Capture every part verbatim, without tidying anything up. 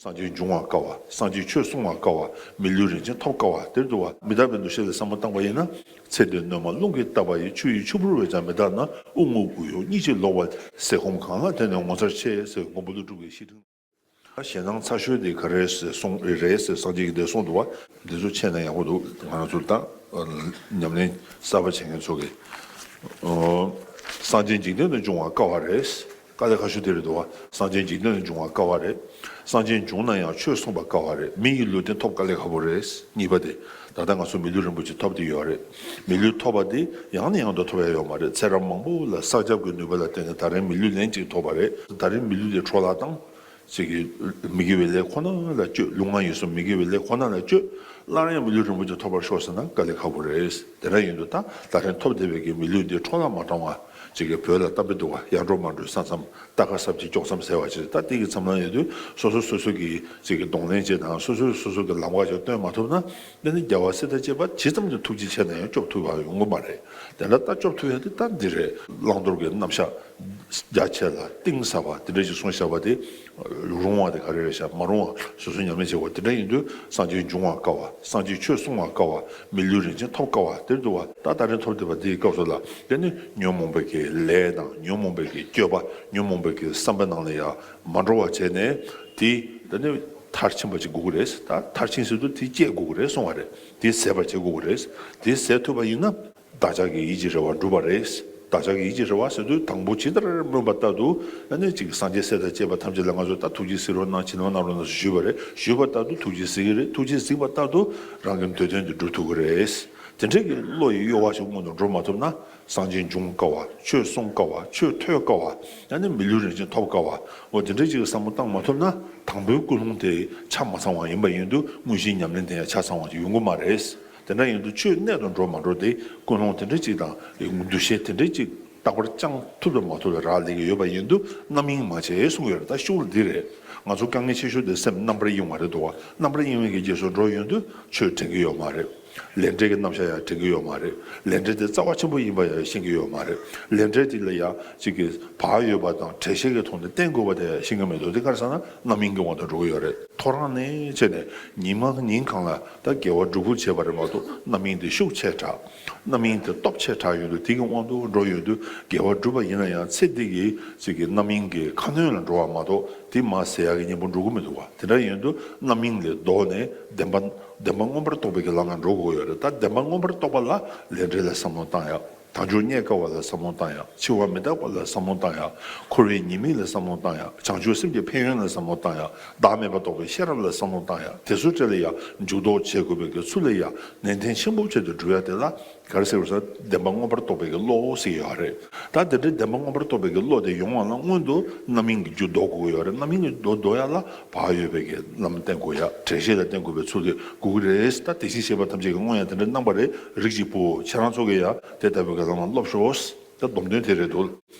སངས་རྒྱས་འབྱུང་བར་དཀའ་བ། སངས་རྒྱས་ཆོས་གསུང་བར་དཀའ་བ། མི་ལུས་རིན་ཆེན་ཐོབ་དཀའ་བ་དེར་འདུ་བ། མི་རྟག་པའི་འདུ་ཤེས་ལ་བསམ་བློ་བཏང་པ་ཡིན་ན། ཚེ་འདིར་བསྣོལ་མ་རླུང་གིས་བཏབ་པ་ཡི། ཆུ་ཡི་ཆུ་བུར་བས་ཀྱང་མི་རྟག་ན། དབུགས་རྔུབ་དབུགས་ཡོད་གཉིད་ཀྱིས་ལོག་པ། ཟས་སྐོམ་གང་ལ་དེ་ནི་ངོ་མཚར་ཆེ་ཟེར་མགོན་པོ་ཀླུ་སྒྲུབ་ཀྱི་བཤེས་སྤྲིང་། ཞེད་སྣང་ཚ་ཤོས་དེ་ག་རེ་རེད་ཟེར་གསུངས་རེད་ཟེར་སངས་རྒྱས་ཀྱིས་དེ་གསུངས་འདུག་བ། འདི་ཚོ་འཆད་ན་ཡག་པོ་འདུག་ང་རང་ཚོ་ད་ཉམས་ལེན་གསར་པ་བྱེད་མཁན་ཚོ་གིས། སངས་རྒྱས་འཇིག་རྟེན་དུ་འབྱུང་བ་དཀའ་བ་རེད། དཀའ་ལས་ཁག་ཤོས་དེ་རེད་འདུག་བ། སངས་རྒྱས་འཇིག་རྟེན་དུ་འབྱུང་བ་དཀའ་བ་རེད། སངས་རྒྱས་འབྱུང་ན་ཡང་ཆོས་གསུངས་པ་དཀའ་བ་རེད། མི་ཡི་ལུས་རྟེན་ཐོབ་དཀའ་ལས་ཁག་པོ་རེད། གཉིས་པ་དེ། ད་ལྟ་ང་ཚོ་མི་ལུས་རིན་པོ་ཆེ་ཐོབ་བསྡད་ཡོད་རེད། མི་ལུས་ཐོབ་པ་དེ་ཡང་ནས་ཡང་དུ་ཐོབ་ཡ་ཡོད་མ་རེད། ཚེ་རབས་མང་པོ་ལ་བསགས་རྒྱབ་ཀྱི་ནུས་པ་ལ་བརྟེན་ནས་ད་རིང་མི་ལུས་ལན་གཅིག་ཐོབ་པ་རེད། ད་རིང་མི་ལུས་དེ་འཕྲོ་བརླག་བཏང་། ཅིག་གིས་མི་དགེ་བའི་ལས་ཁོ་ན་ལ་སྤྱོད། ལུས་ངག་ཡིད་གསུམ་མི་དགེ་བའི་ལས་ཁོ་ན་ལ་སྤྱོད། སླར་ཡང་མི་ལུས་རིན་པོ་ཆེ་ཐོབ་པར་ཤོག་ཟེར་ན་དཀའ་ལས་ཁག་པོ་རེད། དེ་འདྲ་ཡིན་དུས་ད་ད་རིང་ཐོབ་བསྡད་པའི་གི་མི་ལུས་འདི་འཕྲོ་བརླག་མ་བཏང་བ། ཅིག་གིས་བོད་ལ་གཏམ་དཔེ་འདུག་བ། ཡར་འགྲོ་མར་འགྲོའི་ས་མཚམས། རྟ་ཁ་སྲབ་ཀྱིས་དཀྱོག་མཚམས་ཟེར་བ་ཅིག་ད་དེ་གི་མཚམས་ལ་ཡོད་དུས་སོ་སོ་སོ་སོ་གི་ཅིག་གི་གདོང་ལེན་བྱེད་དང་སོ་སོས་སོ་སོ་གི་ལམ་ཁ་ཅིག་སྟོན་མ་ཐུབ་ན། དེ་ནི་རྒྱལ་བ་སྲས་དང་བཅས་པ་ཇི་ཙམ་གྱི་ཐུགས་རྗེ་ཆེ་ན་ཡང་སྐྱོབ་ཐུབ་པ་ཡོང་གི་མ་རེད། དེ་འདྲ་ད་སྐྱོབ་ཐུབ་ཡ་དེ་ད་འདི་རེད། བླང་དོར་གྱི་རྣམ་གཞག་རྒྱ་ཆེ་ལ་གཏིང་ཟབ་པ་དེ་འདྲ་ཞིག་གསུངས་བཞག་པ་དེ། རུང་བ་དེ་ག་རེ་རེད་ཤག་མ་རུང་བ་སོ་སོས་ཉམས་ལེན་བྱེད་དགོས། དེ་འདྲ་ཡིན་དུས་སངས་རྒྱས་འབྱུང་བར་དཀའ་བ། སངས་རྒྱས་ཆོས་གསུང་བར་དཀའ་བ། མི་ལུས་རིན་ཆེན་ཐོབ་དཀའ་བ་དེར་འདུ་བ། ད་ད་རིང་ཐོབ་བསྡད་པ་འདིའི་སྐབས་སུ་ལ་དེ་ནི་ཉོན་མོངས་པའི་གི་ལས་དང་ཉོན་མོངས་པའི་གི་སྤྱོད་པ། ཉོན་མོངས་པའི་གི་བསམ་པ་ནང་ལ་ཡང་མ་འགྲོ་བ་བྱས་ནས་དེ་ད་ནི་མཐར་ཕྱིན་པ་ཅིག་དགོས་ཀྱི་རེད། ད་མཐར་ཕྱིན་ཟེར་དུས་དེ་སྐྱེ་དགོས་ཀྱི་རེད་གསུང་བ་རེད། དེ་ཟད་པ་བྱེད་དགོས་ཀྱི་རེད། དེ་ཟད་ཐུབ་པ་ཡིན་ན། བདག་ཅག་གི་ཡིད་ཀྱི་རེ་བ་འགྲུབ་པ་རེད། བདག་ཅག་གི་ཡིད་ཀྱི་རེ་བ་ཟེར་དུས་དང་པོ་ཇི་ལྟར་སྨོན་པ་ལྟར་དུ་ཨ་ནི་ཅིག་སངས་རྒྱས་སྲས་དང་བཅས་པ་ཐམས་ཅད་ལ་ང་ཚོས་ད་ཐུགས་རྗེས་གཟིགས་རོགས་གནང་། བྱིན་རླབས་གནང་རོགས་གནང་ཞུས་པ་རེད། ཞུས་པ་ལྟར་དུ་ཐུགས་རྗེས་གཟིགས་ཀྱི་རེད། ཐུགས་རྗེས་གཟིགས་པ་ལྟར་དུ་རང་གི་འདོད་དོན་དེ་འགྲུབ་ཐུབ་ཀྱི་རེད། དེ་འདྲའི་གི་བློ་ཡི་གཡོ་བ་ཞིག་སྔོན་དུ་འགྲོ་མ་ཐུབ་ན། སངས་རྒྱས་འབྱུང་དཀའ་བ། ཆོས་གསུང་དཀའ་བ། ཆོས་ཐོས་དཀའ་བ། ཨ་ནི་མི་ལུས་རིན་ཆེན་ཐོབ་དཀའ་བ། འོ་དེ་འདྲའི་ཅིག་བསམ་བློ་བཏང་མ་ཐུབ་ན། དང་པོའི་ཀུན་སློང་དེ་ཆ་མ་ཚང་བ་ཡིན་པ་ཡིན་དུས་དངོས་གཞིའི་ཉམས་ལེན་དེ་ཡང་ཆ་ཚང་བ་ཅིག་ཡོང་གི་མ་རེད། དེ་འདྲ་ཡིན་དུས་ཆོས་གནད་དུ་འགྲོ་མ་འགྲོ་དེ་ཀུན་སློང་དེ་འདྲ་ཅིག་དང་འདུ་ཤེས་དེ་འདྲ་ཅིག་རྟག་པར་བཅང་ཐུབ་དང་མ་ཐུབ་ལ་རག་ལས་ཀྱི་ཡོད་པ་ཡིན་དུས་རྣམ་གཡེང་མ་བྱེད་གསུངས་ཡོད་རེད། ད་ཤུགས་འདི་རེད། ང་ཚོ་དཀའ་ངལ་ཆེ་ཤོས་དེ་སེམས་རྣམ་པར་གཡེང་བ་རེད་འདུག་བ། རྣམ་པར་གཡེང་བའི་གི་རྗེས་སུ་འགྲོ་ཡོང་དུས་ཆོས་དྲན་གྱི་ཡོད་མ་རེད། ལས་འབྲས་ཀྱི་རྣམ་གཞག་ཡང་དྲན་གྱི་ཡོད་མ་རེད། ལས་འབྲས་དེ་རྩ་བ་ཆེན་པོ་ཡིན་པ་ཡང་ཤེས་ཀྱི་ཡོད་མ་རེད། ལས་འབྲས་དེ་ལ་ཡང་གཅིག་གི་བག་ཡོད་པ་དང་འགྲེལ་བཤད་ཀྱི་ཐོག་ནས་བསྟན་དགོས་པ་དེ་ཤེས་ཀྱི་མི་འདུག་དེ་ག་རེ་ཟེར་ན་རྣམ་གཡེང་གི་དབང་དུ་འགྲོ་གི་ཡོད་རེད། ཐོ་རངས་ནས་བྱས་ནས་ཉིན་མ་ཉིན་གང་ལ་ད་དགེ་བ་སྒྲུབ་ཁུལ་བྱས་པ་རེད་མ་གཏོགས་རྣམ་གཡེང་དེ་ཤུགས་ཆེ་དྲགས། རྣམ་གཡེང་དེ་སྟོབས་ཆེ་དྲགས་ཡོང་དུས་དེ་གི་དབང་དུ་འགྲོ་ཡོང་དུས་དགེ་བ་སྒྲུབ་པ་ཡིན་ན་ཡང་ཚེ་འདི་གི་གཅིག་གི་རྣམ་གཡེང་གི་ཁ་གནོན་ལ་འགྲོ་བ་མ་གཏོགས་དེ་མར་ཟད་ཡག་གི་གཉེན་པོ་འགྲོ་གི་མི་འདུག་བ། དེ་འདྲ་ཡོང་དུས་རྣམ་གཡེང་ལས་ལྡོག་ནས་བདེན་པ་བདེན་པ་མངོན་པར་རྟོགས་པའི་གི་ལམ་ལ་འགྲོ་དགོས་ཡོད་རེད། ད་བདེན་པ་མངོན་པར་རྟོགས་པ་ལ་ལས་འབྲས་ལ་བསམ་བློ་བཏང་ཡག་དལ་འབྱོར་རྙེད་དཀའ་བ་ལ་བསམ་བློ་བཏང་ཡག་འཆི་བ་མི་རྟག་པ་ལ་བསམ་བློ་བཏང་ཡག་འཁོར་བའི་ཉེས་དམིགས་ལ་བསམ་བློ་བཏང་ཡག་བྱང་ཆུབ་སེམས་ཀྱི་ཕན་ཡོན་ལ་བསམ་བློ་བཏང་ཡག་བདག་མེད་པ་རྟོགས་པའི་ཤེས་རབ་ལ་བསམ་བློ་བཏང་ཡག་དེ་ཚོའི་གྲས་ལ་ཡང་འཇུག་ལྡོག་བྱེད་དགོས་པའི་གི་ཚུལ་ལ་ཡང་ནན་ཏན་ཆེན་པོ་བྱས་ཏེ་བསྒྲུབ་ཡག་དེ་ལ་ག་རེ་ཟེར་བ་ཟེར་ན་བདེན་པ་མངོན་པར་རྟོགས་པའི་གི་བློ་ཟེར་ཡོད་རེད། ད་དེ་འདྲའི་བདེན་པ་མངོན་པར་རྟོགས་པའི་གི་བློ་དེ་ཡོང་བ་ལ་སྔོན་དུ་རྣམ་གཡེང་གི་རྒྱུ་ལྡོག་དགོས་ཀྱི་ཡོད་རེད། རྣམ་གཡེང་གི་རྒྱུ་ལྡོག་ཡག་ལ་བག་ཡོད་པའི་གི་ལམ་བསྟེན་དགོས་ཡག་འགྲེལ་བཤད་ལ་བརྟེན་དགོས་པའི་ཚུལ་དེ་དགོས་ཀྱི་རེད། ད་དེ་བཞིན་གཤེགས་པ་ཐམས་ཅད་ཀྱིས་སྔོན་ཡང་དེ་འདྲ་གནང་པ་རེད། རིགས་ཀྱི་བུ་ཁྱེད་རང་ཚོ་གིས་ཡང་དེ་ལྟ་བུའི་གི་ལམ་ལ་སློབས་ཤོག་ད་སྡོམ་དོན་དེ་རེད་འདུག་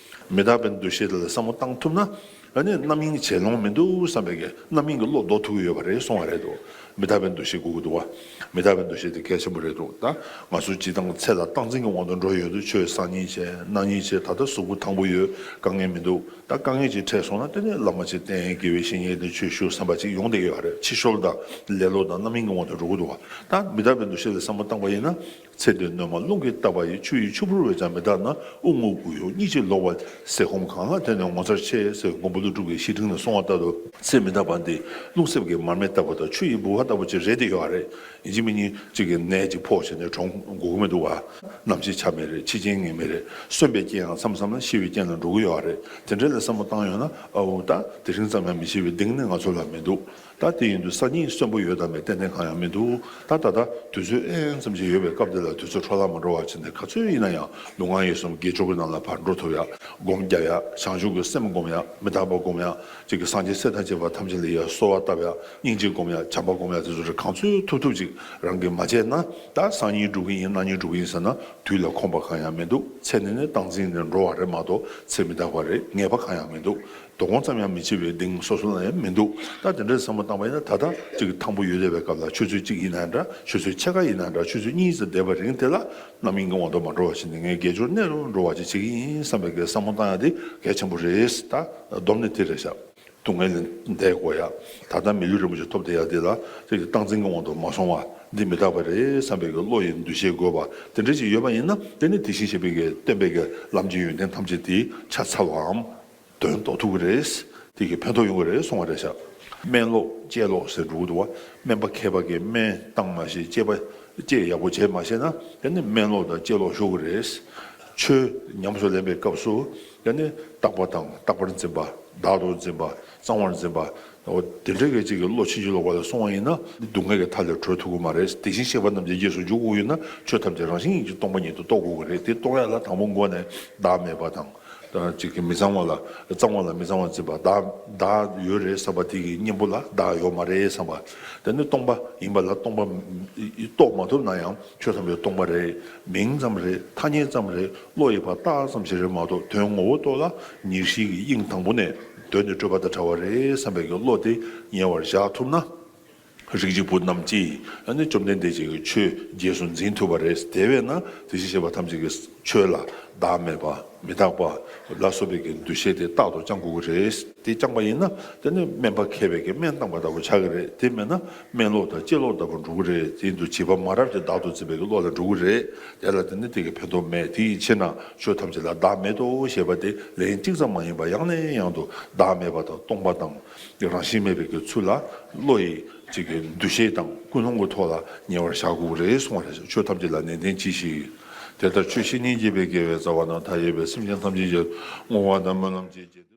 མི་རྟག་པའི་འདུ་ཤེས་དེ་ལ་བསམ་བློ་བཏང་ཐུབ་ན། ཨ་ནི་རྣམ་གཡེང་བྱེད་ལོང་མི་འདུག་བསམ་པའི་གི་རྣམ་གཡེང་གི་བློ་ལྡོག་ཐུབ་ཀྱི་ཡོད་པ་རེད་གསུང་བ་རེད་འདུག་མི་རྟག་པའི་འདུ་ཤེས་དགོས་ཀྱི་འདུག་བ། མི་རྟག་པའི་འདུ་ཤེས་དེ་གལ་ཆེན་པོ་རེད་འདུག་ད་ང་ཚོ་སྤྱིར་བཏང་ཚེ་ལ་སྟངས་འཛིན་གྱི་དབང་དུ་འགྲོ་ཡོང་དུས་ཆོས་བཟང་ངན་བྱས་གནའ་ངན་བྱས་ད་ལྟ་གཟུགས་པོ་ཐང་པོ་ཡོད། དཀའ་ངལ་མི་འདུག་ད་དཀའ་ངལ་ཅིག་འཕྲད་སོང་ན་དེ་ནས་བླ་མ་ཅིག་བསྟེན། དགེ་བའི་བཤེས་གཉེན་དེ་ཆོས་ཞུ་བསམ་པ་ཅིག་ཡོང་བསྡད་ཀྱི་ཡོད་རེད། ཕྱི་བཤོལ་དང་ལེ་ལོ་དང་རྣམ་གཡེང་གི་དབང་དུ་འགྲོ་གི་འདུག་བ། ད་མི་རྟག་པའི་འདུ་ཤེས་ལ་བསམ་བློ་བཏང་པ་ཡིན་ན། ཚེ་འདིར་བསྣོལ་མ་རླུང་གིས་བཏབ་པ་ཡི། ཆུ་ཡི་ཆུ་བུར་བས་ཀྱང་མི་རྟག་ན། དབུགས་རྔུབ་དབུགས་ཡོད་གཉིད་ཀྱིས་ལོག་པ། ཟས་སྐོམ་གང་ལ་དེ་ནི་ངོ་མཚར་ཆེ་ཟེར་མགོན་པོ་ཀླུ་སྒྲུབ་ཀྱི་བཤེས་སྤྲིང་ལ་གསུངས་པ་ལྟར་དུ། ཚེ་མི་རྟག་པ་འདི་རླུང་གསེབ་ཀྱི་མར་མེ་ལྟ་བུ་དང་ཆུ་ཡི་ལྦུ་བ་ལྟ་བུ་ཅིག་རེད་དེ་ཡོད་རེད། ཡིན་གཅིག་མིན་གཉིས་གཅིག་གི་ནད་ཅིག་ཕོག་བྱས་ནས་གྲོངས་དགོས་ཀྱི་མི་འདུག་བ། ནམ་འཆི་ཆ་མེད་རེད། འཆི་རྐྱེན་ངེས་མེད་རེད། གསོན་པའི་རྐྱེན་ཡང་མཚམས་མཚམས་ལ་ཤི་བའི་རྐྱེན་ལ་འགྲོ་གི་ཡོད་རེད། དེ་འདྲ་ལ་བསམ་བློ་བཏང་ཡོང་ན་ཨའུ་ད་དེ་རིང་ཙམ་ཡང་མི་འཆི་བའི་གདེང་ནི་ང་ཚོ་ལ་མི་འདུག་ད་དེ་ཡིན་དུས་སང་ཉིན་གསོན་པོ་ཡོད་དམ་མེད་ཏན་ཏན་གང་ཡང་མི་འདུག་ད་ད་ལྟ་དུས་ཚོད་ཨེན་ཙམ་ཞིག་ཡོད་པའི་སྐབས་འདི་ལ་དུས་ཚོད་འཕྲོ་བརླག་མ་འགྲོ་བ་བྱས་ནས་ག་ཚོད་ཡིན་ན་ཡང་ལུས་ངག་ཡིད་གསུམ་དགེ་སྦྱོར་གྱི་ནང་ལ་ཕར་འགྲོ་ཐུབ་ཡག་སྒོམ་རྒྱབ་ཡག་བྱང་ཆུབ་ཀྱི་སེམས་སྒོམ་ཡག་མི་རྟག་པ་སྒོམ་ཡག་ཅིག་གི་སངས་རྒྱས་སྲས་དང་བཅས་པ་ཐམས་ཅད་ལ་ཡང་གསོལ་བ་བཏབ་ཡག་སྙིང་རྗེ་སྒོམ་ཡག་བྱམས་པ་སྒོམ་ཡག་དེ་ཚོ་རེ་གང་ཚོད་ཐུབ་ཐུབ་ཅིག་རང་གིས་མ་བྱས་ན་ད་སང་ཉིན་སྒྲུབ་ཀྱི་ཡིན་གནངས་ཉིན་སྒྲུབ་ཀྱི་ཡིན་ཟེར་ན་དུས་ལ་ཁོམ་པ་གང་ཡང་མི་འདུག་ཚེ་ནི་ནི་སྟངས་འཛིན་ནས་འགྲོ་བ་རེད་མ་གཏོགས་ཚེ་མི་རྟག་པ་རེད། ངེས་པ་གང་ཡང་མི་འདུག་དོ་དགོང་ཙམ་ཡང་མི་འཆི་བའི་གདེང་སོ་སོ་ལ་ཡང་མི་འདུག་ད་དེ་འདྲའི་བསམ་བློ་བཏང་བ་ཡིན་ན་ད་ལྟ་གཅིག་ཐང་པོ་ཡོད་བསྡད་པའི་སྐབས་ལ་ཆུ་ཚོད་གཅིག་ཡིན་ན་འདྲ། ཆུ་ཚོད་ཕྱེད་ཀ་ཡིན་ན་འདྲ། ཆུ་ཚོད་གཉིས་ཙམ་བསྡད་པའི་རིང་དེ་ལ་རྣམ་གཡེང་གི་དབང་དུ་མ་འགྲོ་བ་བྱས་ནས་ངས་དགེ་སྦྱོར་གནད་དུ་འགྲོ་བ་ཅིག་བྱེད་ཀྱི་ཡིན་བསམ་པའི་གི་བསམ་བློ་བཏང་ཡ་དེ་གལ་ཆེན་པོ་རེད། ད་སྡོམ་ནི་དེ་རེད་ཤག་སྡུག་བསྔལ་ལས་འདས་དགོས་ཡ། ད་ལྟ་མི་ལུས་རིན་པོ་ཆེ་ཐོབ་བསྡད་ཡ་དེ་ལ་དེ་གི་སྟངས་འཛིན་གྱི་དབང་དུ་མ་སོང་བ། འདི་མི་རྟག་པ་རེད་བསམ་པའི་གི་བློ་ཡི་འདུ་ཤེས་དགོས་པ་དེ་འདྲ་ཞིག་ཡོད་པ་ཡིན་ན། དེ་ནི་དེ་བཞིན་གཤེགས་པའི་གི་སྟོན་པའི་གི་ལམ་གྱི་ཡོན་ཏན་ཐམས་ཅད་དེ་ཆ་ཚང་བའམ། དོན་རྟོགས་ཐུབ་ཀྱི་རེད། དེ་གི་ཕན་ཐོགས་ཡོང་གི་རེད་གསུང་བ་རེད་ཤག་སྨན་སློབ་དཔྱད་སློབ་ཟེར་འགྲོ་གི་འདུག་བ། སྨན་པ་མཁས་པ་གིས་སྨན་བཏང་མ་ཤེས། དཔྱད་པ་དཔྱད་ཡག་པོ་བྱས་མ་ཤེས་ན། དེ་ནི་སྨན་སློབ་དང་དཔྱད་སློབ་ཤོར་གི་རེད། ཆོས་ཉམས་སུ་ལེན་པའི་སྐབས་སུ་དེ་ནི་རྟག་པ་དང་རྟག་པར་འཛིན་པ། བདག་ཏུ་འཛིན་པ། གཙང་བར་འཛིན་པ། འོ་དེ་འདྲའི་གི་ཅིག་གི་བློ་ཕྱིན་ཅི་ལོག་པ་ལ་སོང་བ་ཡིན་ན། སྡུག་བསྔལ་གྱི་མཐའ་ལས་གྲོལ་ཐུབ་ཀྱི་མ་རེད། དེ་བཞིན་གཤེགས་པ་རྣམས་ཀྱི་རྗེས་སུ་འཇུག་དགོས་ཡོད་ན། ཆོས་ཐམས་ཅད་རང་བཞིན་གྱིས་སྟོང་པ་ཉིད་དུ་རྟོགས་དགོས་ཀྱི་རེད། དེ་རྟོགས་ཡ་ལ་དང་པོ་མགོ་ནས་བདག་མེད་པ་དང་། ཅིག་གི་མི་གཙང་བ་ལ་གཙང་བ་ལ་མི་གཙང་བ་འཛིན་པ། བདག་བདག་ཡོད་རེད་བསམ་པ་དེ་གི་གཉེན་པོ་ལ་བདག་ཡོད་མ་རེད་བསམ་པ། དེ་ནི་སྟོང་པ་ཡིན་པ་ལ་སྟོང་པ་རྟོགས་མ་ཐུབ་ན་ཡང་ཆོས་ཐམས་ཅད་སྟོང་པ་རེད། མིང་ཙམ་རེད། ཐ་སྙད་ཙམ་རེད། བློ་ཡིས་ཕར་བཏགས་ཙམ་ཞིག་རེད་མ་གཏོགས། དོན་ངོ་བོ་ཐོག་ལ་ཉེར་ཞིའི་དབྱིངས་དང་པོ་ནས་གདོད་ནས་སྤྲོས་པ་དང་བྲལ་བ་རེད་བསམ་པའི་གི་བློ་དེ་ཉེ་བར་བཞག་ཐུབ་ན། རིགས་ཀྱི་བུ་རྣམས་ཀྱིས་ཨ་ནི་བཅོམ་ལྡན་འདས་ཀྱི་ཆོས་རྗེས་སུ་འཛིན་ཐུབ་པ་རེད། དེ་བས་ན་དེ་བཞིན་གཤེགས་པ་ཐམས་ཅད་ཀྱི་ཆོས་ལ་བདག་མེད་པ། མི་རྟག་པ་ལ་སོགས་པའི་གི་འདུ་ཤེས་དེ་རྟག་ཏུ་བཅང་དགོས་ཀྱི་རེད། དེ་བཅངས་པ་ཡིན་ན་དེ་ནི་སྨན་པ་མཁས་པའི་གི་སྨན་བཏང་པ་ལྟ་བུ་ཆགས་ཀྱི་རེད། དེ་མེད་ན་སྨན་སློབ་དང་དཔྱད་སློབ་ལྟ་བུ་འགྲོ་གི་རེད། དེ་ཡིན་དུས་བྱིས་པ་མ་རབས་ཀྱི་བདག་ཏུ་འཛིན་པའི་གི་བློ་ལ་འགྲོ་གི་རེད། དེ་ལ་དེ་ནི་དེ་གི་ཕན་ཐོགས་མེད། དེ་ཡི་ཕྱིར་ན་ཆོས་ཐམས་ཅད་ལ་བདག་མེད་དོ་ཞེས་པ་དེ་ལན་གཅིག་ཙམ་མ་ཡིན་པར་ཡང་ནས་ཡང་དུ་བདག་མེད་པ་དང་སྟོང་པ་དང་རང་བཞིན་མེད་པའི་གི་ཚུལ་ལ་བློ་ཡི་ཅིག་གི་འདུ་ཤེས་དང་ཀུན་སློང་གི་ཐོག་ལ་ཉེ་བར་བཞག་དགོས་རེད་གསུངས་པ་རེད། ཆོས་ཐམས་ཅད་ལ་ནན་ཏན་གྱིས་ཤིག་དེ་ལྟར་ཆོས་བཤེས་གཉེན་བགྱིས་པའི་དགེ་བའི་རྩ་བ་རྣམས། མཐའ་ཡས་པའི་སེམས་ཅན་ཐམས་ཅད་ཀྱི་བསྔོ་བ་དང་སྨོན་ལམ་བཅས་ཀྱིས།